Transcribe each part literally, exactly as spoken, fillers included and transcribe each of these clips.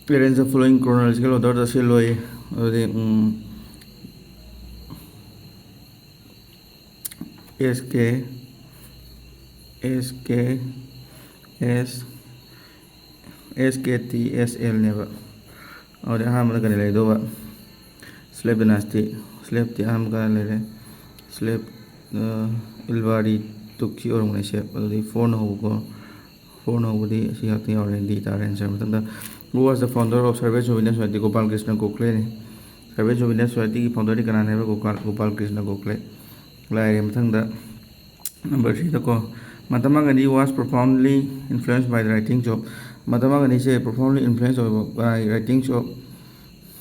Arrange the following chronological order ꯗ ꯁꯤ ꯂꯣꯏ꯫ ꯑꯗꯨꯗꯤ S K, S K, S, S K T, S L ꯅꯦꯕ꯫ ꯑꯗꯨꯗꯤ ꯑꯍꯥꯟꯕꯗ ꯀꯔꯤ ꯂꯩꯗꯧꯕ? Salev dynasty꯫ Salev ꯇꯤ ꯑꯍꯥꯟꯕ ꯀꯅꯥ ꯂꯩꯔꯦ? Salev, ꯑ, Alvari Tukci ꯑꯣꯏꯔꯝꯒꯅꯤ ꯁꯦ꯫ ꯑꯗꯨꯗꯤ four ꯅ ꯍꯧꯕꯀꯣ꯫ Four ꯅ ꯍꯧꯕꯗꯤ ꯑꯁꯤ ꯉꯥꯛꯇ ꯌꯥꯎꯔꯦ, D ꯇꯥꯔꯦ answer꯫ ꯃꯊꯪꯗ, who was the founder of Sarve Souvenir Society? Gopal Krishna Gokhale ꯅꯤ꯫ Sarve Souvenir Society ꯒꯤ founder ꯗꯤ ꯀꯅꯥꯅꯦꯕ? ꯒꯣꯄꯥꯜ, ꯒꯣꯄꯥꯜ ꯀ꯭ꯔꯤꯁꯅ ꯒꯣꯈꯂꯦ꯫ ꯂꯥꯏꯔꯦ꯫ ꯃꯊꯪꯗ number three ꯗꯀꯣ, Mahatma Gandhi was profoundly influenced by the writings of, Mahatma ꯒꯥꯟꯙꯤꯁꯦ profoundly influence ꯑꯣꯏꯕ ꯀꯅꯥꯒꯤ writings of?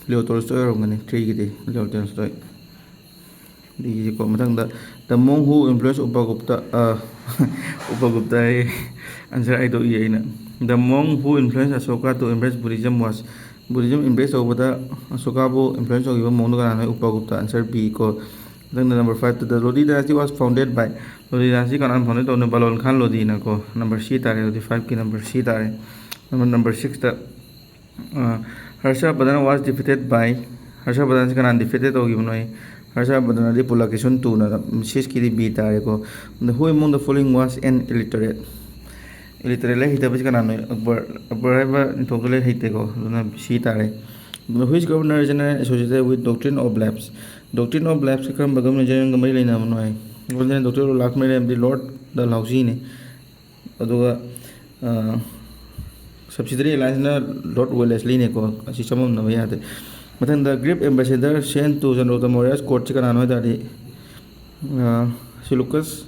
Leo Tolstoy ꯑꯣꯏꯔꯝꯒꯅꯤ, three ꯒꯤꯗꯤ Leo Tolstoy꯫ D ꯁꯤꯀꯣ꯫ ꯃꯊꯪꯗ, the monk who influenced Upagupta, ꯑ, Upagupta ꯍꯥꯏꯌꯦ, answer ꯍꯥꯏꯗꯣꯛꯏ ꯑꯩꯅ꯫ The monk who influenced Ashoka to embrace Buddhism was, Buddhism embrace ꯇꯧꯕꯗ ꯑꯁꯣꯀꯥꯕꯨ influence ꯇꯧꯈꯤꯕ monk ꯗꯣ ꯀꯅꯥꯅꯣ? Upagupta, answer B ꯀꯣ꯫ ꯃꯊꯪꯗ number five ꯇ, the Lodi dynasty was founded by, Lodi dynasty ꯀꯅꯥꯅ founded ꯇꯧꯅꯣ? Balon Khan Lodi ꯅꯀꯣ꯫ Number C ꯇꯥꯔꯦ, ꯑꯗꯨꯗꯤ five ꯀꯤ number C ꯇꯥꯔꯦ꯫ Number, number six ꯇ, ꯑ, Harshavardhan was defeated by, Harshavardhan ꯁꯤ ꯀꯅꯥꯅ defeated ꯇꯧꯈꯤꯕꯅꯣ? Harshavardhan ꯑꯗꯤ Pulakeshin two ꯅ, six ꯀꯤꯗꯤ B ꯇꯥꯔꯦꯀꯣ꯫ ꯑꯗ who among the following was an illiterate? Illiterate, ꯂꯥꯏꯔꯤꯛ ꯍꯩꯇꯕꯁꯤ ꯀꯅꯥꯅꯣ? ꯑꯛꯕꯔ꯫ ꯑꯛꯕꯔ ꯍꯥꯏꯕ ꯅꯤꯡꯊꯧꯗꯣ ꯂꯥꯏꯔꯤꯛ ꯍꯩꯇꯦꯀꯣ, ꯑꯗꯨꯅ C ꯇꯥꯔꯦ꯫ ꯑꯗꯨꯅ which Governor General associated with Doctrine of Lapse? Doctrine of Lapse ꯁꯤ ꯀꯔꯝꯕ Governor General ꯒ ꯃꯔꯤ ꯂꯩꯅꯕꯅꯣ ꯍꯥꯏ? Governor General Doctrine of Lapse ꯃꯔꯤ ꯂꯩꯅꯕꯗꯤ Lord Dalhousie ꯅꯤ꯫ ꯑꯗꯨꯒ, ꯑ, subsidiary alliance ꯅ Lord Wellesley ꯅꯦꯀꯣ, ꯑꯁꯤ ꯆꯃꯝꯅꯕ ꯌꯥꯗꯦ꯫ ꯃꯊꯪꯗ Greek ambassador sent to Chandragupta Maurya's court ꯁꯤ ꯀꯅꯥꯅꯣ ꯍꯥꯏ ꯇꯥꯔꯗꯤ, ꯑ, Seleucus,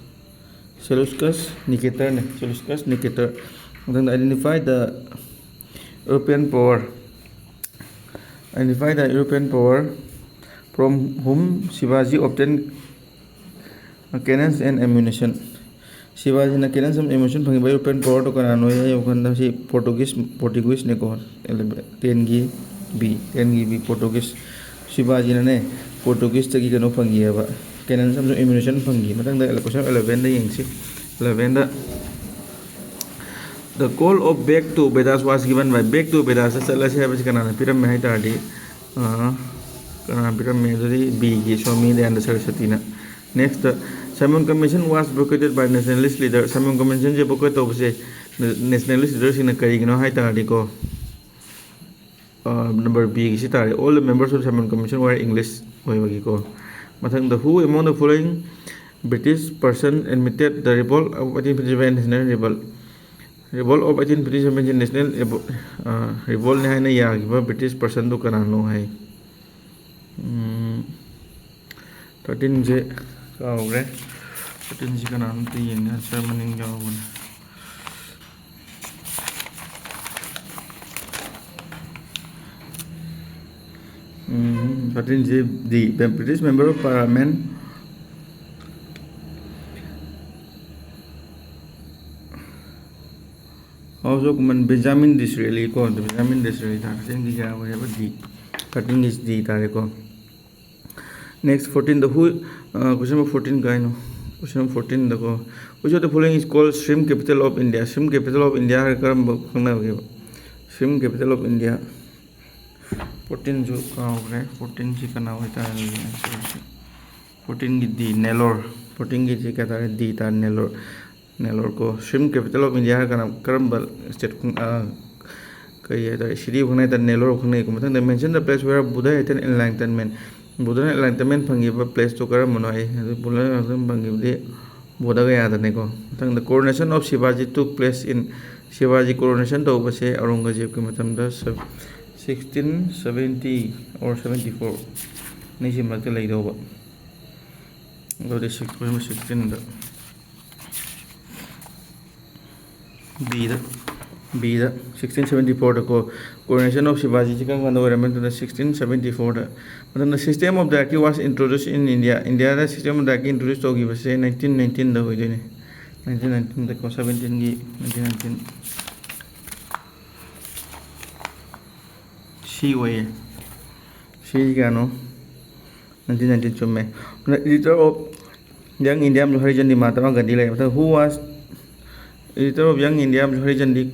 Seleucus Nicator ꯅꯦ, Seleucus Nicator꯫ ꯃꯊꯪꯗ identify the European power, identify the European power from whom Shivaji obtained cannons and ammunition꯫ ꯁꯤꯕꯥꯖꯤꯅ cannons and ammunition ꯐꯪꯉꯤꯕ European power ꯗꯣ ꯀꯅꯥꯅꯣ ꯍꯥꯏ ꯋꯥꯈꯜꯗ ꯁꯤ Portuguese, Portuguese ꯅꯦꯀꯣ꯫ Ten ꯒꯤ B, ten ꯒꯤ B Portuguese꯫ ꯁꯤꯕꯥꯖꯤꯅꯅꯦ Portuguese ꯇꯒꯤ ꯀꯩꯅꯣ ꯐꯪꯉꯤꯑꯕ, cannons ꯑꯃꯁꯨꯡ ammunition ꯐꯪꯉꯤ꯫ ꯃꯊꯪꯗ question eleven ꯗ ꯌꯦꯡꯁꯤ꯫ Eleven the The call of back to Vedas was given by, back to Vedas ꯇ ꯆꯠꯂꯁꯤ ꯍꯥꯏꯕꯁꯤ ꯀꯅꯥꯅ ꯄꯤꯔꯝꯃꯦ ꯍꯥꯏ ꯇꯥꯔꯗꯤ, ꯑ, ꯀꯅꯥꯅ ꯄꯤꯔꯝꯃꯦ? ꯑꯗꯨꯗꯤ B ꯒꯤ swami Dayananda ꯁꯔꯁꯋꯇꯤꯅ꯫ Next, Simon Commission was boycotted by nationalist leader. Simon Commission say boycott ꯇꯧꯕꯁꯦ nationalist leader ꯁꯤꯡꯅ ꯀꯔꯤꯒꯤꯅꯣ ꯍꯥꯏ ꯇꯥꯔꯗꯤꯀꯣ, number B ꯒꯤꯁꯤ ꯇꯥꯔꯦ, all the members of Simon Commission were English ꯑꯣꯏꯕꯒꯤꯀꯣ꯫ ꯃꯊꯪꯗ, who among the following British person admitted the revolt of eighteen fifty-seven national revolt? Revolt of eighteen fifty-seven ꯁꯤ national revolt ꯅꯤ ꯍꯥꯏꯅ ꯌꯥꯈꯤꯕ British person ꯗꯨ ꯀꯅꯥꯅꯣ ꯍꯥꯏ꯫ ꯎꯝ, thirteen ꯁꯦ ꯀꯥꯎꯈ꯭ꯔꯦ꯫ Thirteen ꯁꯤ ꯀꯅꯥꯅꯣ ꯑꯝꯇ ꯌꯦꯡꯒꯦ, answer ꯃꯅꯤꯡ ꯌꯥꯎꯕꯅꯦ꯫ ꯎꯝ, thirteen ꯁꯤ D, the British member of parliament, House of Commons, Benjamin Disraeli ꯀꯣ, Benjamin Disraeli ꯇꯥꯔꯦ꯫ Thirteen ꯒꯤ ꯀꯌꯥ ꯑꯣꯏꯔꯦꯕ? D꯫ Thirteen ꯒꯤ D ꯇꯥꯔꯦꯀꯣ꯫ Next, fourteen ꯗ who, ꯑ, question number fourteen ꯀꯥꯏꯅꯣ? Question number fourteen ꯗꯀꯣ, which of the following is called shrimp capital of India? Shrimp capital of India ꯍꯥꯏꯔ ꯀꯔꯝꯕ ꯈꯪꯅꯕꯒꯦꯕ? Shrimp capital of India꯫ Fourteen ꯁꯨ ꯀꯥꯎꯈ꯭ꯔꯦ꯫ Fourteen ꯁꯤ ꯀꯅꯥ ꯑꯣꯏꯇꯥꯔꯦ? Answer ꯁꯤ fourteen ꯒꯤ D, Nellore꯫ Fourteen ꯒꯤꯁꯤ ꯀꯌꯥ ꯇꯥꯔꯦ? D ꯇꯥꯔꯦ, Nellore꯫ Nellore ꯀꯣ꯫ Shrimp capital of India ꯍꯥꯏꯔ ꯀꯅꯥ, ꯀꯔꯝꯕ state ꯈꯪ-, ꯑ, ꯀꯔꯤ ꯍꯥꯏꯇꯥꯔꯦ, city ꯈꯪꯅꯩ ꯍꯥꯏꯇꯥꯔꯦ, Nellore ꯈꯪꯅꯩꯀꯣ꯫ ꯃꯊꯪꯗ, mention the place where Buddha attained enlightenment꯫ ꯕꯨꯙꯅ enlightenment ꯐꯪꯈꯤꯕ place ꯇꯣ ꯀꯔꯝꯕꯅꯣ ꯍꯥꯏ꯫ ꯑꯗꯨ ꯕꯨꯙꯅ enlightenment ꯐꯪꯈꯤꯕꯗꯤ ꯕꯣꯙꯒꯌꯥꯗꯅꯦꯀꯣ꯫ ꯃꯊꯪꯗ, coronation of Shivaji took place in, ꯁꯤꯕꯥꯖꯤ coronation ꯇꯧꯕꯁꯦ ꯑꯧꯔꯪꯒꯖꯦꯕꯀꯤ ꯃꯇꯝꯗ sixteen seventy or seventy four ꯑꯅꯤꯁꯤ ꯃꯔꯛꯇ ꯂꯩꯗꯧꯕ꯫ ꯑꯗꯨꯗꯤ sixteen, sixteen the B the, B the, sixteen seventy four ꯗꯀꯣ꯫ Coronation of Shivaji ꯁꯤ ꯀꯔꯝ ꯀꯥꯟꯗ ꯑꯣꯏꯔꯝꯃꯦ? ꯑꯗꯨꯅ sixteen seventy four ꯗ꯫ ꯃꯊꯪꯗ, system of the hierarchy was introduced in India꯫ India the system of the hierarchy introduce ꯇꯧꯈꯤꯕꯁꯦ nineteen nineteen ꯗ ꯑꯣꯏꯗꯣꯏꯅꯦ꯫ Nineteen nineteen ꯗꯀꯣ, seventeen ꯒꯤ nineteen nineteen꯫ C ꯑꯣꯏꯌꯦ꯫ C ꯀꯌꯥꯅꯣ? Nineteen nineteen ꯆꯨꯝꯃꯦ꯫ Editor of Young India ꯑꯃꯁꯨ ꯍꯔꯤꯆꯟꯗꯤ ꯃꯍꯥꯇꯃꯥ ꯒꯥꯟꯙꯤ ꯂꯩꯔꯦ꯫ ꯃꯊꯪ, who was Editor of Young India ꯑꯃꯁꯨ ꯍꯔꯤꯆꯟꯗꯤ,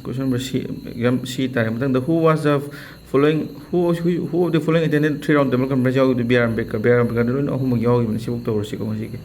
question number C, exam C ꯇꯥꯔꯦ꯫ ꯃꯊꯪꯗ, who was the following, who, who, who of the following attended three round table conference ꯌꯥꯎꯈꯤꯕꯗꯨ? B R Ambedkar, B R ꯑꯝꯕꯦꯗꯀꯔꯗ ꯂꯣꯏꯅ ꯑꯍꯨꯝꯃꯛ ꯌꯥꯎꯈꯤꯕꯅꯤ꯫ ꯁꯤꯐꯥꯎ ꯇꯧꯔꯁꯤꯀꯣ ꯉꯁꯤꯒꯤ꯫